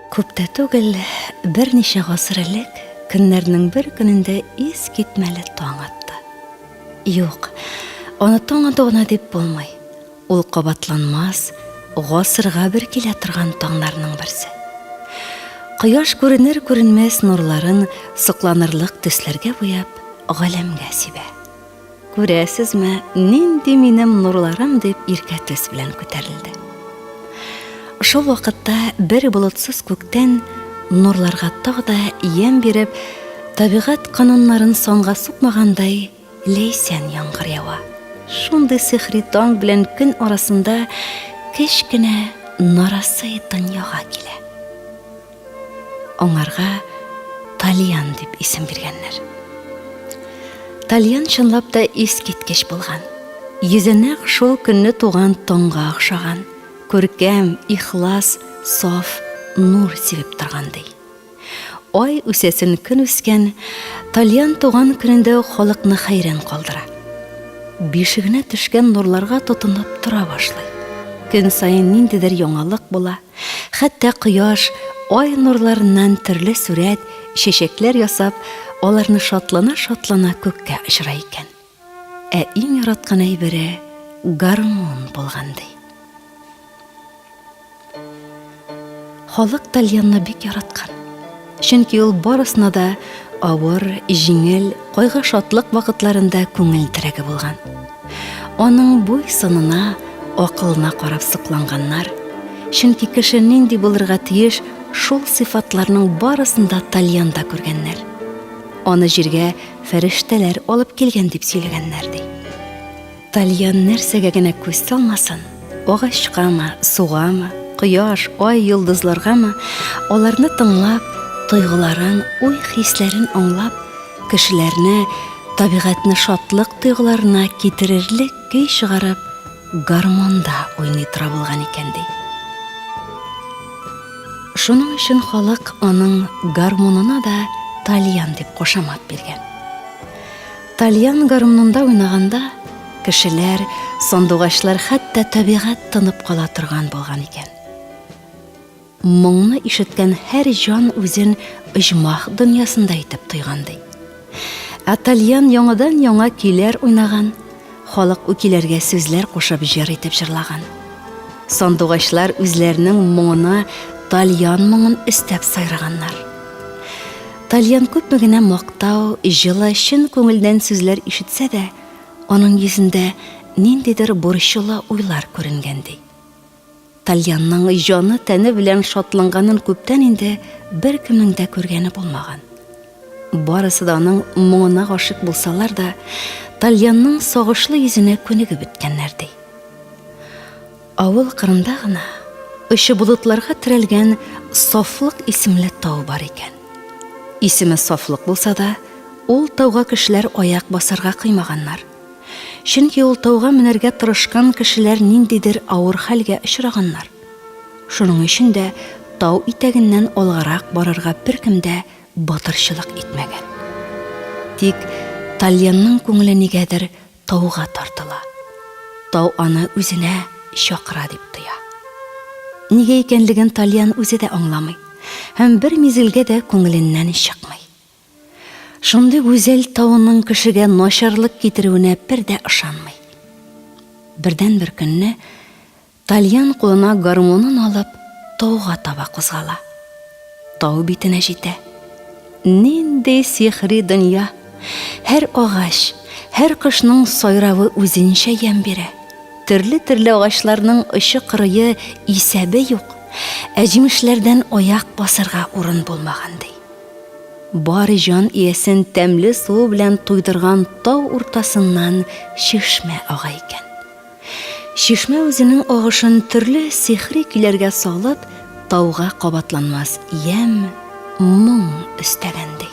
Күп тә түгел, берничә гасыр элек, көннәрнең бер көнендә искитмәле таң атты. Юк, аны таң ату гына дип булмый. Ул кабатланмас, гасырга бер килә торган таңнарның берсе. Кояш күренер-күренмәс нурларын сокланырлык төсләргә буяп, галәмгә сибә. Күрәсезме, нинди минем нурларым, дип иркә төс белән күтәрелде. Шул вакытта бер болытсыз күктән нурларга тагы да ямь биреп, табигать кануннарын санга сукмагандай, ләйсән яңгыр ява. Шундый сихри таң белән көн арасында кечкенә нарасый дөньяга килә. Аңарга Тальян дип исем биргәннәр. Тальян чынлап та искиткеч булган. Йөзе нәкъ шул көнне туган таңга охшаган, күркәм, ихлас, саф нур сибеп торган ди. Ай үсәсен көн үскән, Тальян туган көнендә үк халыкны хәйран калдыра. Бишегенә төшкән нурларга тотынып тора башлый. Көн саен ниндидер яңалык була. Хәтта кояш, ай нурларыннан төрле сурәт, чәчәкләр ясап, аларны шатлана-шатлана күккә очыра икән. Ә иң яраткан әйбере гармун булган ди. Халык тальянны бик яраткан. Чөнки ул барысына да авыр, җиңел, кайгы-шатлык вакытларында күңел терәге булган. Аның буй-сынына, акылына карап сокланганнар. Чөнки кеше нинди булырга тиеш, шул сыйфатларның барысын да тальянда күргәннәр. Аны җиргә фәрештәләр алып килгән дип сөйләгәннәр, ди. Тальян нәрсәгә генә күз салмасын, агачкамы, сугамы, кояш, ай, йолдызларгамы, аларны тыңлап, тойгыларын, уй-хисләрен аңлап, кешеләрне, табигатьне шатлык тойгыларына китерерлек көй чыгарып, гармонда уйный тора булган икән, ди. Шуның өчен халык аның гармунына да тальян дип кушамат биргән. Тальян гармунында уйнаганда, кешеләр, сандугачлар, хәтта табигать тынып кала торган булган икән. Моңны ишеткән һәр җан үзен оҗмах дөньясында итеп тойган, ди. Ә тальян яңадан-яңа көйләр уйнаган, халык ү көйләргә сүзләр кушып җыр итеп җырлаган. Сандугачлар үзләренең моңына тальян моңын өстәп сайраганнар. Тальян күпме генә мактау, җылы, чын күңелдән сүзләр ишетсә дә, аның йөзендә ниндидер борчулы уйлар күренгән, ди. Тальянның җаны-тәне белән шатланганын күптән инде беркемнең дә күргәне булмаган. Барысы да аның моңына гашыйк булсалар да, Тальянның сагышлы йөзенә күнегеп беткәннәр, ди. Авыл кырында гына очы болытларга терәлгән Сафлык исемле тау бар икән. Исеме Сафлык булса да, ул тауга кешеләр аяк басарга кыймаганнар. Чөнки ул тауга менәргә тырышкан кешеләр ниндидер авыр хәлгә очраганнар. Шуның өчен дә тау итәгеннән алгарак барырга беркем дә батырчылык итмәгән. Тик Тальянның күңеле нигәдер тауга тартыла. Тау аны үзенә чакыра дип тоя. Нигә икәнлеген Тальян үзе дә аңламый һәм бер мизгелгә дә күңеленнән чыкмый. Шундый гүзәл тауның кешегә начарлык китерүенә бер дә ышанмый. Бердәнбер көнне Тальян кулына гармунын алып, тауга таба кузгала. Тау битенә җитә. Нинди сихри дөнья! Һәр агач, һәр кошның сайравы үзенчә ямь бирә. Төрле-төрле агачларның очы-кырые исәбе юк, ә җимешләрдән аяк басарга урын булмаган, ди. Бар җан иясен тәмле суы белән туйдырган тау уртасыннан чишмә ага икән. Чишмә үзенең агышын төрле сихри көйләргә салып, тауга кабатланмас ямь, моң өстәгән, ди.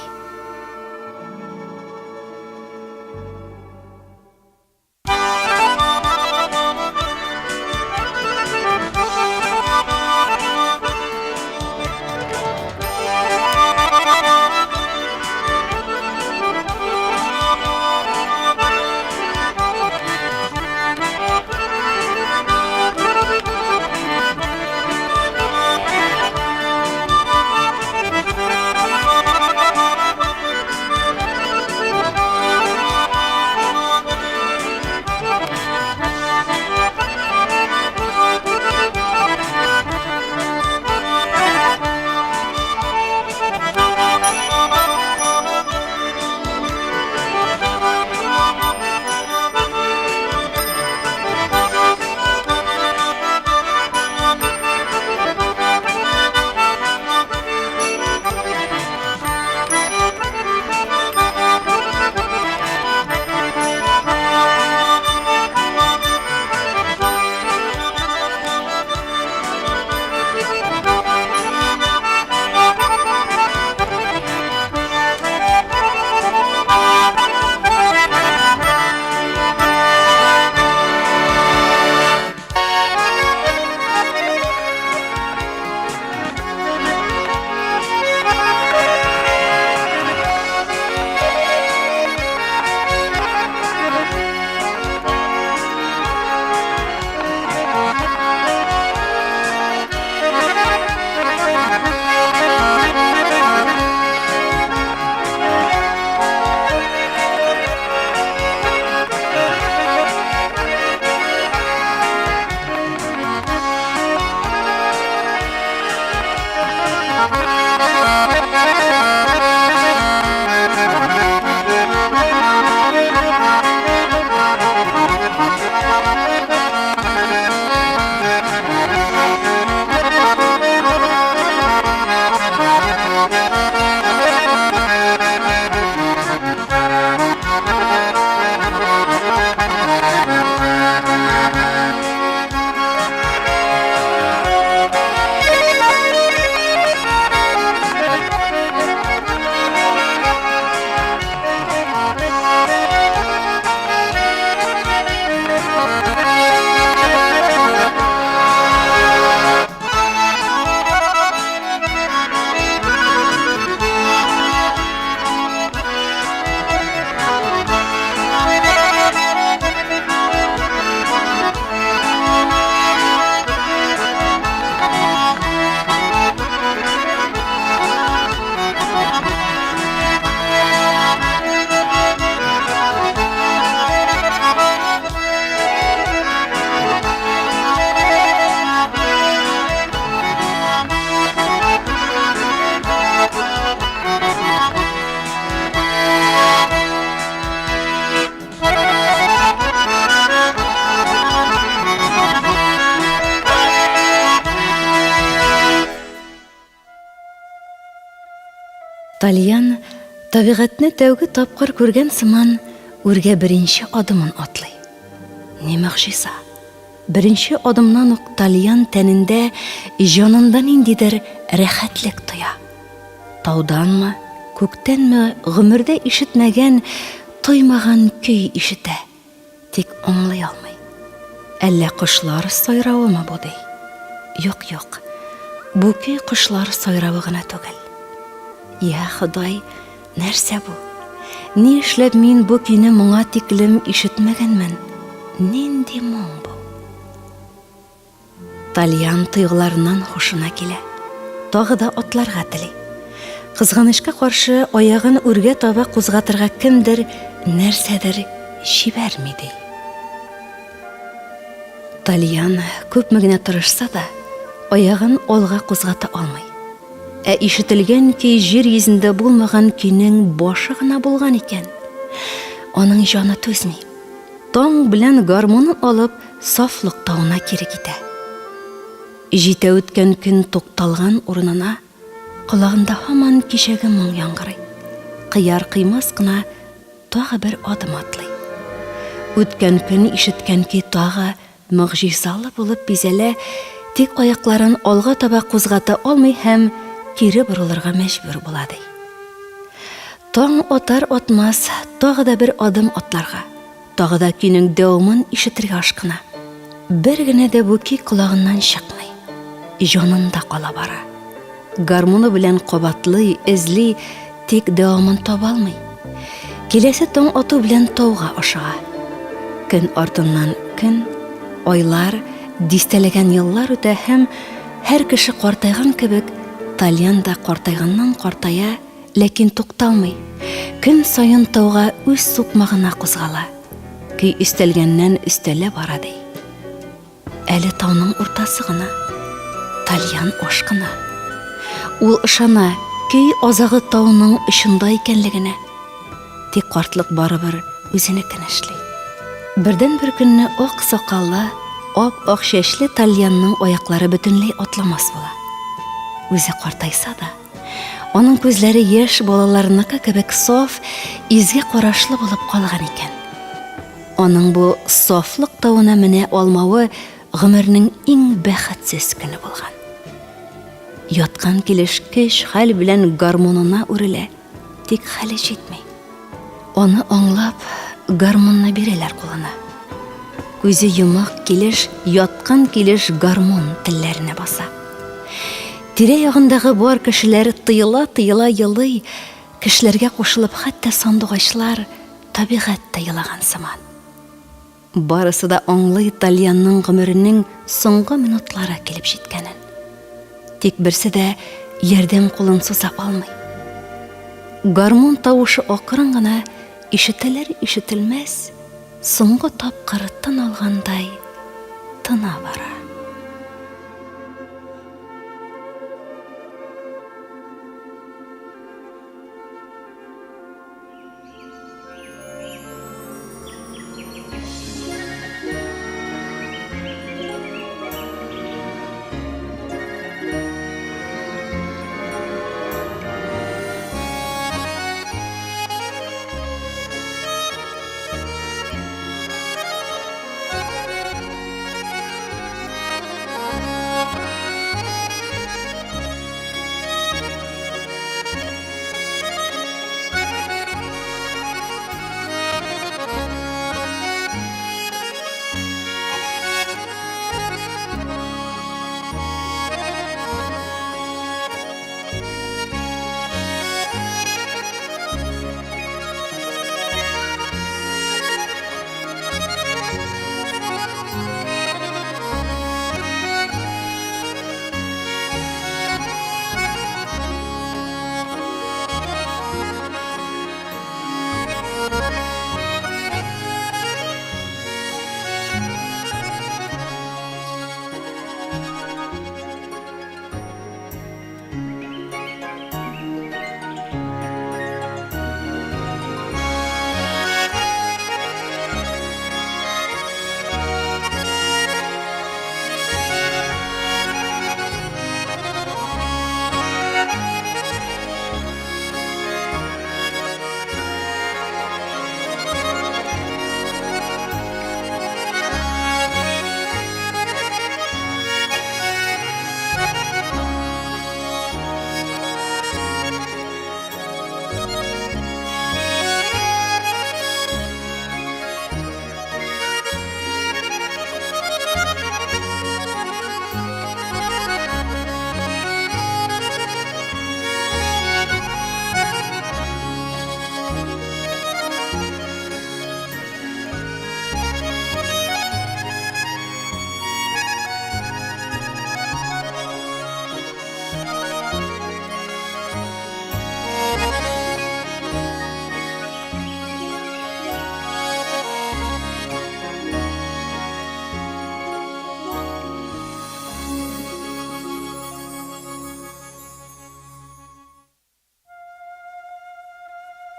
Тальян, табигатьне тәүге тапкыр күргән сыман, үргә беренче адымын атлый. Ни могҗиза! Беренче адымнан ук тальян тәнендә, җанында ниндидер рәхәтлек тоя. Тауданмы, күктәнме гомердә ишетмәгән, тоймаган көй ишетә. Тик аңлый алмый. Әллә кошлар сайравымы бу, ди. Юк, юк. Бу көй кошлар сайравы гына түгел. Я Ходай, нәрсә бу? Ни эшләп мин бу көйне моңа тиклем ишетмәгәнмен? Нинди моң бу? Тальян тойгыларыннан һушына килә. Тагы да атларга тели. Кызганычка каршы, аягын үргә таба кузгатырга кемдер, нәрсәдер җибәрми, ди. Тальян күпме генә тырышса да, аягын алга кузгата алмый. Ә ишетелгән көй җир йөзендә булмаган көйнең башы гына булган икән. Аның җаны түзми. Таң белән гармунын алып, Сафлык тавына кире китә. Җитә үткән көн тукталган урынына, колагында һаман кичәге моң яңгырый. Кыяр-кыймас кына тагы бер адым атлый. Үткән көн ишеткән көй тагы могҗизалы булып бизәлә, тик аякларын алга таба кузгата алмый һәм кире борылырга мәҗбүр була, ди. Таң атар-атмас тагы да бер адым атларга. Тагы да көйнең дәвамын ишетергә ашкына. Бер генә дә бу көй колагыннан чыкмый. Җанында кала бара. Гармуны белән кабатлый, эзли, тик дәвамын таба алмый. Киләсе таң ату белән тауга ашыга. Көн артыннан көн, айлар, дистәләгән еллар үтә һәм һәр кеше картайган кебек, Тальян да картайганнан картая, Ләкин тукталмый, көн саен тауга үз сукмагына кузгала. Көй өстәлгәннән өстәлә бара, ди. Әле тауның уртасы гына. Тальян ашкына. Ул ышана, көй азагы тауның очында икәнлегенә. Тик картлык барыбер үзенекен эшли. Бердән-бер көнне ак сакаллы, ап-ак чәчле тальянның аяклары бөтенләй атламас була. Үзе картайса да, Аның күзләре яшь балаларныкы кебек саф, изге карашлы булып калган икән. Аның бу сафлык тавына менә алмавы гомернең иң бәхетсез көне булган. Яткан килеш көч хәл белән гармунына үрелә, тик хәле җитми. Аны аңлап, гармунны бирәләр кулына. Күзе йомык килеш, яткан килеш гармун телләренә баса. Тирә-ягындагы бар кешеләр тыела-тыела елый, кешеләргә кушылып хәтта сандугачлар, табигать тә елаган сыман. Барысы да аңлый тальянның гомеренең соңгы минутлары килеп җиткәнен. Тик берсе дә ярдәм кулын суза алмый. Гармун тавышы акрын гына ишетелер-ишетелмәс, соңгы тапкыр тын алгандай тына бара.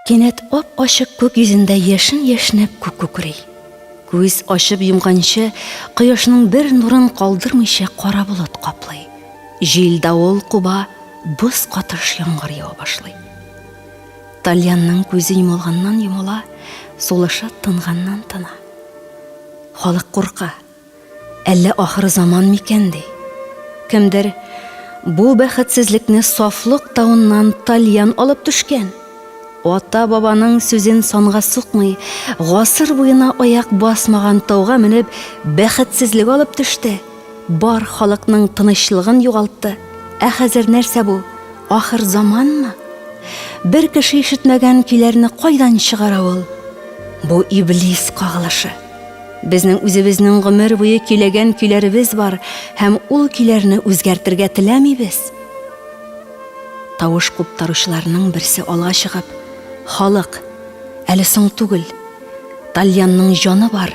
Кинәт ап-ачык күк йөзендә яшен яшьнәп күк күкри. Күз ачып йомганчы, кояшның бер нурын калдырмыйча кара болыт каплый. Җил-давыл куба, боз катыш яңгыр ява башлый. Тальянның күзе йомылганнан йомыла, сулышы тынганнан тына. Халык курка. Әллә ахыр заман микән, ди. Кемдер, Бу бәхетсезлекне сафлык тавыннан тальян алып төшкән. Ата-бабаның сүзен санга сукмый, гасыр буена аяк басмаган тауга менеп, бәхетсезлек алып төште. Бар халыкның тынычлыгын югалтты. Ә хәзер нәрсә бу? Ахыр заманмы? Бер кеше ишетмәгән көйләрне кайдан чыгара ул? Бу иблис кагылышы. Безнең үзебезнең гомер буе көйләгән көйләребез бар һәм ул көйләрне үзгәртергә теләмибез. Тавыш куптаручыларның берсе алга чыгып, Халык, әле соң түгел. Тальянның җаны бар,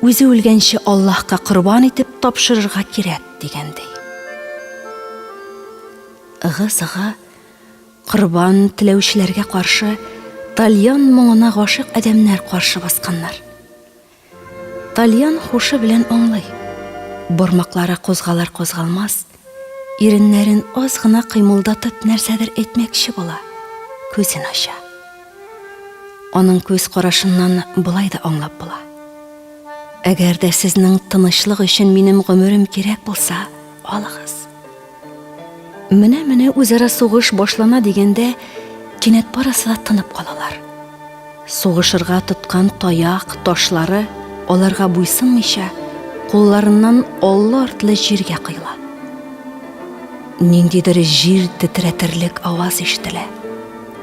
үзе үлгәнче Аллаһка корбан итеп тапшырырга кирәк, дигәндәй. Ыгы-зыгы, корбан теләүчеләргә каршы тальян моңына гашыйк адәмнәр каршы басканнар. Тальян хушы белән аңлый. Бармаклары кузгалыр кузгалмас, иреннәрен аз гына кыймылдатып нәрсәдер әйтмәкче була, күзен ача. Аның күз карашыннан болай да аңлап була. Әгәр дә сезнең тынычлык өчен минем гомерем кирәк булса, алыгыз. Менә-менә үзара сугыш башлана дигәндә, кинәт барысы да тынып калалар. Сугышырга тоткан таяк, ташлары аларга буйсынмыйча, кулларыннан аллы-артлы җиргә коела. Ниндидер җир тетрәтерлек аваз ишетелә.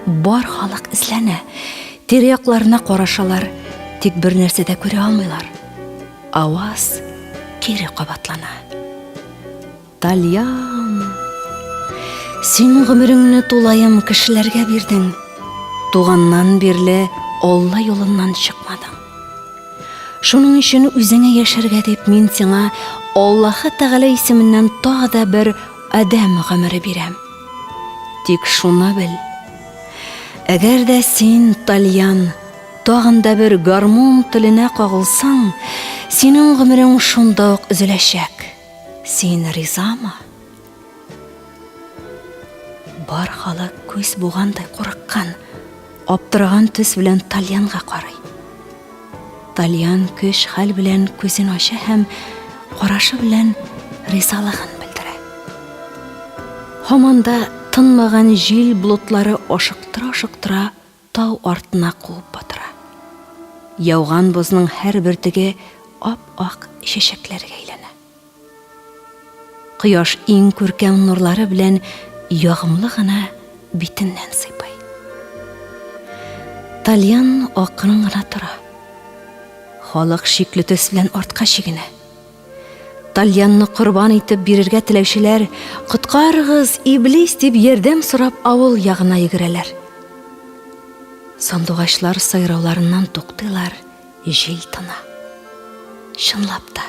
Бар халык эзләнә, тирә-якларына карашалар, тик бер нәрсә дә күрә алмыйлар. Аваз кире кабатлана. Тальян! Син гомереңне тулаем кешеләргә бирдең. Туганнан бирле Алла юлыннан чыкмадың. Шуның өчен үзеңә яшәргә дип мин сиңа Аллаһы Тәгалә исеменнән тагы да бер адәм гомере бирәм. Тик шуны бел, әгәр дә син, тальян, тагын да бер гармун теленә кагылсаң, синең гомерең шунда ук өзеләчәк. Син ризамы? Бар халык күз бугандай курыккан, аптыраган төс белән Тальянга карый. Тальян көч хәл белән күзен ача һәм карашы белән ризалыгын белдерә. Һаман да тынмаган җил болытлары ашыктыра-ашыктыра тау артына куып батыра. Яуган бозның һәр бөртеге ап-ак чәчәкләргә әйләнә. Кояш иң күркәм нурлары белән ягымлы гына битеннән сыйпый. Тальян акрын гына тора. Халык шикле төс белән артка чигенә. Тальянны корбан итеп бирергә теләүчеләр, Коткарыгыз, иблис! дип ярдәм сорап авыл ягына йөгерәләр. Сандугачлар сайрауларыннан туктыйлар, җил тына. Чынлап та,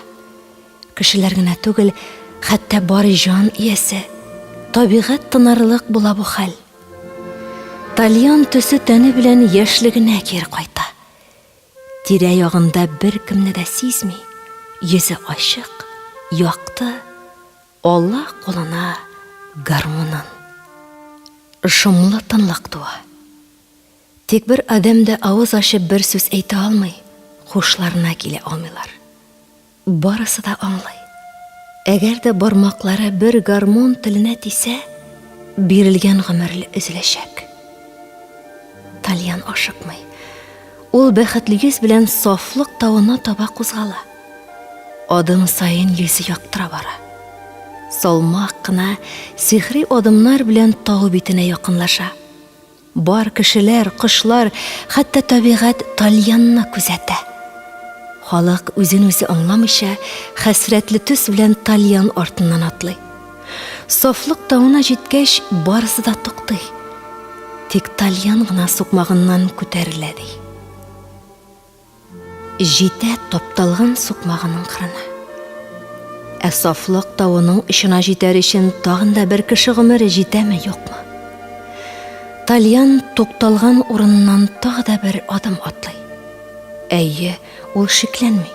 кешеләр генә түгел, хәтта бар җан иясе, табигать тынарлык була бу хәл. Тальян төсе тәне белән яшьлегенә кире кайта. Тирә-ягында беркемне дә сизми, йөзе ачык, якты, ала кулына гармунын. Шомлы тынлык туа. Тик бер адәм дә авыз ачып бер сүз әйтә алмый, һушларына килә алмыйлар. Барысы да аңлый. Әгәр дә бармаклары бер гармун теленә тисә, бирелгән гомерле өзеләчәк. Тальян ашыкмый. Ул бәхетле йөз белән сафлык тавына таба кузгала. Адым саен йөзе яктыра бара. Салмак кына, сихри адымнар белән тау битенә якынлаша. Бар кешеләр, кошлар, хәтта табигать тальянны күзәтә. Халык үзен-үзе аңламыйча, хәсрәтле төс белән тальян артыннан атлый. Сафлык тавына җиткәч, барысы да туктый. Тик тальян гына сукмагыннан күтәрелә, ди. Җитә тапталган сукмагының кырына. Ә сафлык тавының очына җитәр өчен тагын да бер кеше гомере җитәме, юкмы? Тальян тукталган урыныннан тагы да бер адым атлый. Әйе, ул шикләнми.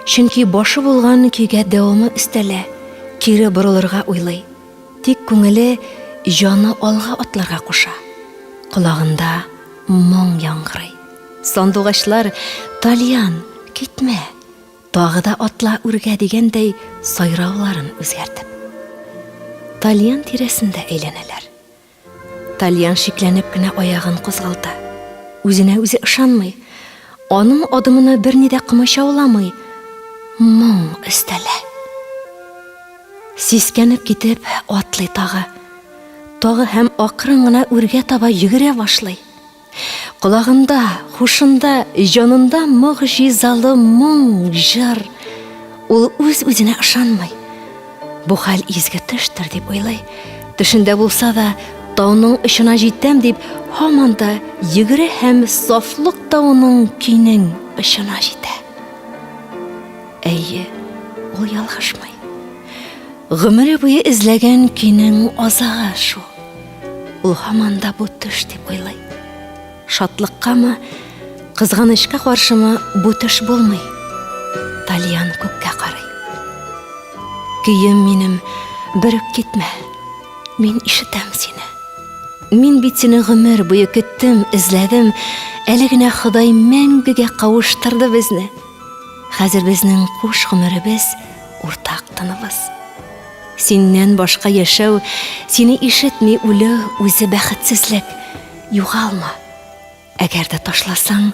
Чөнки башы булган көйгә дәвамы өстәлә, кире борылырга уйлый. Тик күңеле, җаны алга атларга куша. Колагында моң яңгырый. Сандугачлар, Тальян, китмә! Тагы да атла үргә дигәндәй сайрауларын үзгәртеп. Тальян тирәсендә әйләнәләр. Тальян шикләнеп кенә аягын кузгалта. Үзенә үзе ышанмый. Аның адымына берни дә комачауламый. Моң өстәлә. Сискәнеп китеп, атлый тагы. Тагы һәм акрын гына үргә таба йөгерә башлый. Колагында, хушында, җанында могҗизалы моң, җыр. Ул үз-үзенә ышанмый. Бу хәл изге төштер дип уйлый. Төшендә булса да, тауның очына җитәм дип, һаман да йөгерә һәм сафлык тавының көйнең очына җитә. Әйе, ул ялгышмый. Гомере буе эзләгән көйнең азагы шул. Ул һаман да бу төш дип уйлый. Шатлыккамы, кызганычка каршымы бу төш булмый. Тальян күккә карый. Көем минем, берүк китмә. Мин ишетәм сине. Мин бит сине гомер буе көттем, эзләдем. Әле генә Ходай мәңгегә кавыштырды безне. Хәзер безнең куш гомеребез, уртак тыныбыз. Синнән башка яшәү, сине ишетми үлү үзе бәхетсезлек. Югалма. Әгәр дә ташласаң,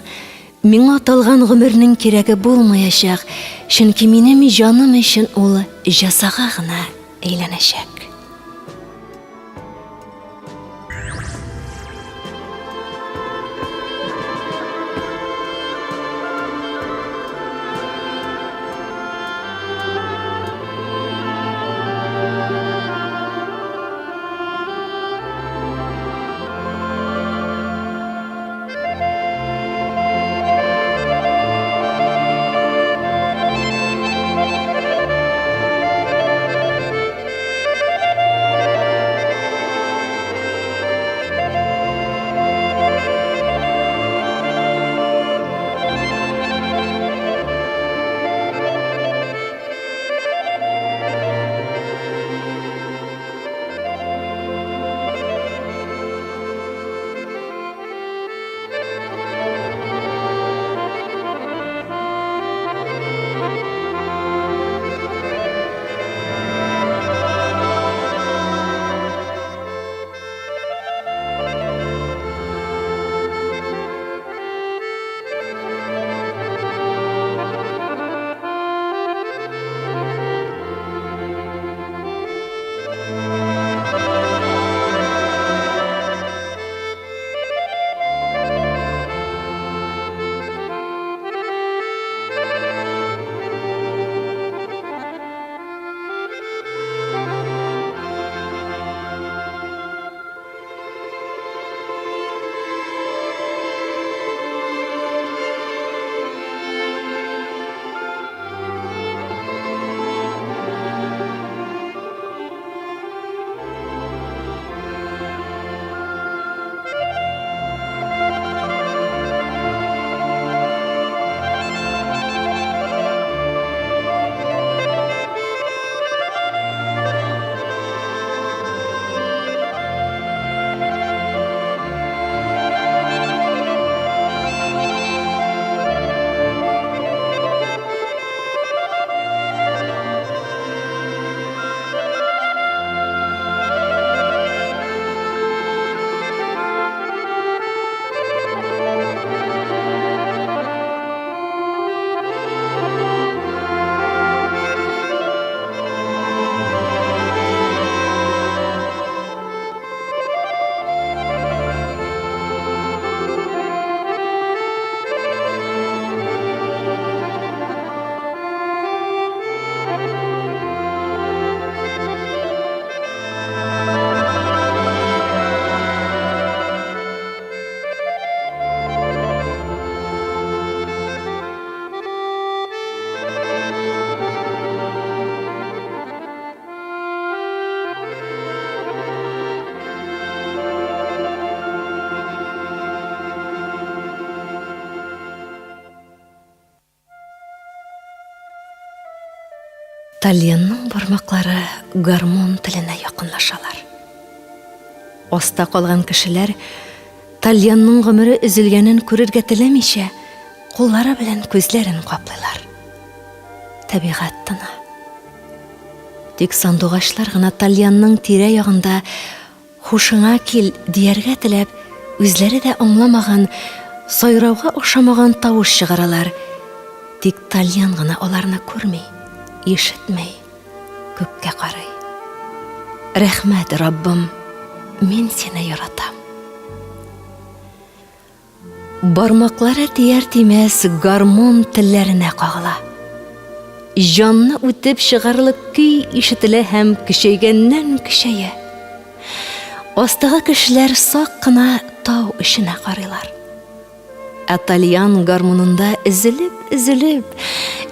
миңа аталган гомернең кирәге булмаячак, чөнки минем җаным өчен ул җәзага гына әйләнәчәк. Тальянның бармаклары гармун теленә якынлашалар. Аста калган кешеләр Тальянның гомере өзелгәнен күрергә теләмичә, куллары белән күзләрен каплыйлар. Табигать тына. Тик сандугачлар гына Тальянның тирә-ягында Хушыңа кил, дияргә теләп, үзләре дә аңламаган, сайрауга охшамаган тавыш чыгаралар. Тик тальян гына аларны күрми, ишетми, күккә карый. Рәхмәт, Раббым, мин сине яратам. Бармаклары тияр-тимәс гармун телләренә кагыла. Җанны үтеп чыгарлык көй ишетелә һәм көчәйгәннән көчәя. Астагы кешеләр сак кына тау эченә карыйлар. Ә тальян гармунында өзелеп-өзелеп,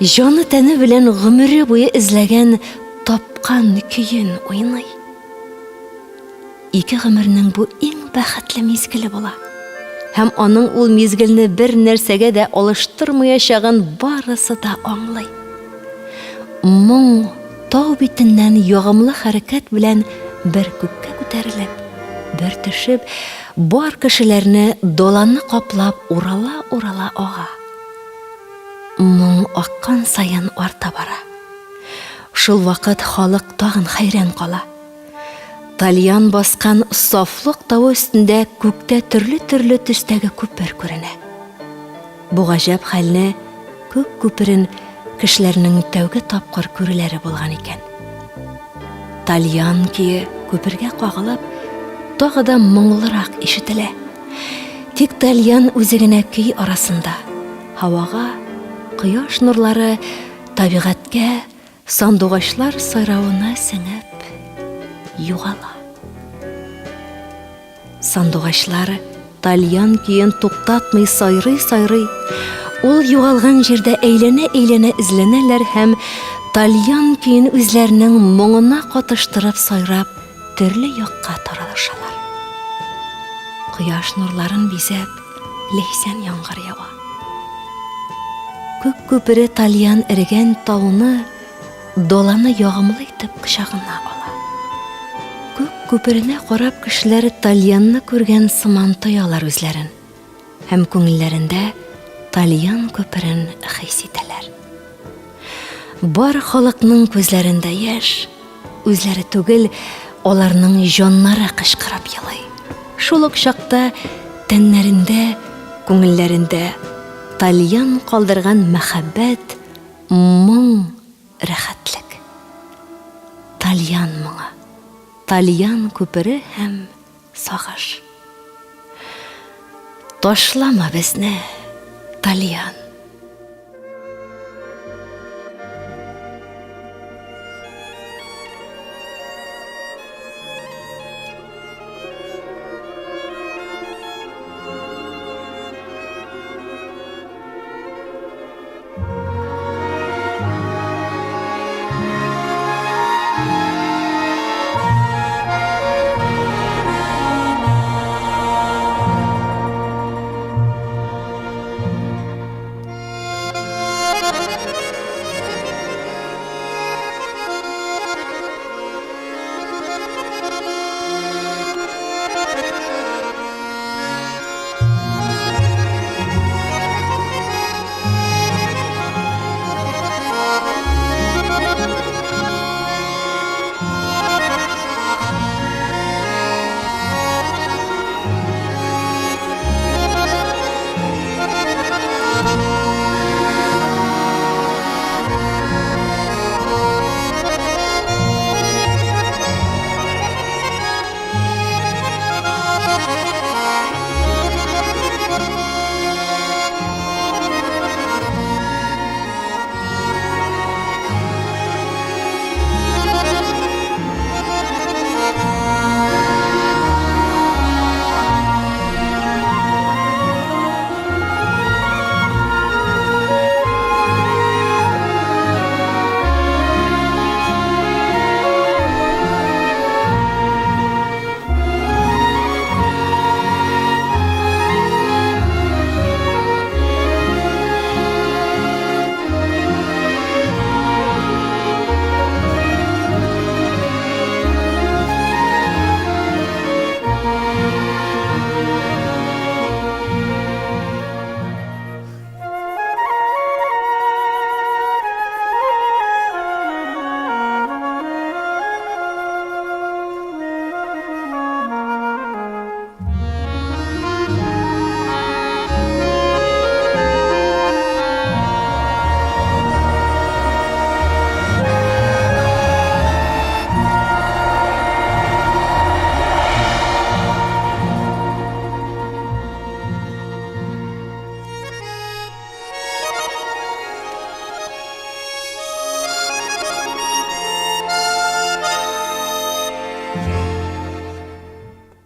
җаны-тәне белән гомере буе эзләгән тапкан көен уйный. Ике гомернең бу иң бәхетле мизгеле була. Һәм аның ул мизгелне бер нәрсәгә дә алыштырмаячагын барысы да аңлый. Моң тау битеннән ягымлы хәрәкәт белән бер күккә күтәрелеп, бер төшеп, бар кешеләрне даланы каплап урала-урала ага. Моң аккан саен арта бара. Шул вакыт халык тагын хәйран кала. Тальян баскан сафлык тавы өстендә күктә төрле-төрле төстәге күпер күренә. Бу гаҗәп хәлне күк күперен кешеләрнең тәүге тапкыр күрүләре булган икән. Тальян көе күпергә кагылып, тагы да моңлырак ишетелә. Тик тальян үзе генә көй арасында, һавага, кояш нурлары, табигатькә Сандугачлар сайравына сеңеп югала. Сандугачлар тальян көен туктатмый сайрый-сайрый, ул югалган җирдә әйләнә-әйләнә эзләнәләр һәм тальян көен үзләренең моңына катыштырып сайрап, төрле якка таралышалар. Кояш нурларын бизәп, ләйсән яңгыр ява. Күк күпере тальян эрегән тауны, даланы ягымлы итеп кочагына ала. Күк күперенә карап кешеләр тальянны күргән сыман тоялар үзләрен һәм күңелләрендә тальян күперен хис итәләр. Бар халыкның күзләрендә яшь, үзләре түгел, аларның җаннары кычкырып елый. Шул ук чакта тәннәрендә, күңелләрендә тальян калдырган мәхәббәт, моң, рәхәтлек. Тальян моңы, тальян күпере һәм сагыш. Ташлама безне, тальян.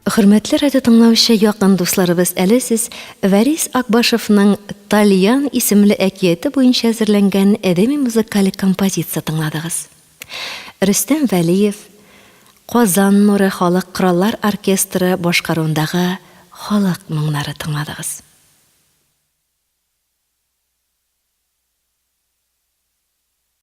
Хөрмәтле радио тыңлаучы якын дусларыбыз, әле сез Вәрис Акбашевның Тальян исемле әкияте буенча әзерләнгән әдәби-музыкаль композиция тыңладыгыз. Рөстәм Вәлиев, Казан нуры халык кораллар оркестры башкаруындагы халык моңнары тыңладыгыз.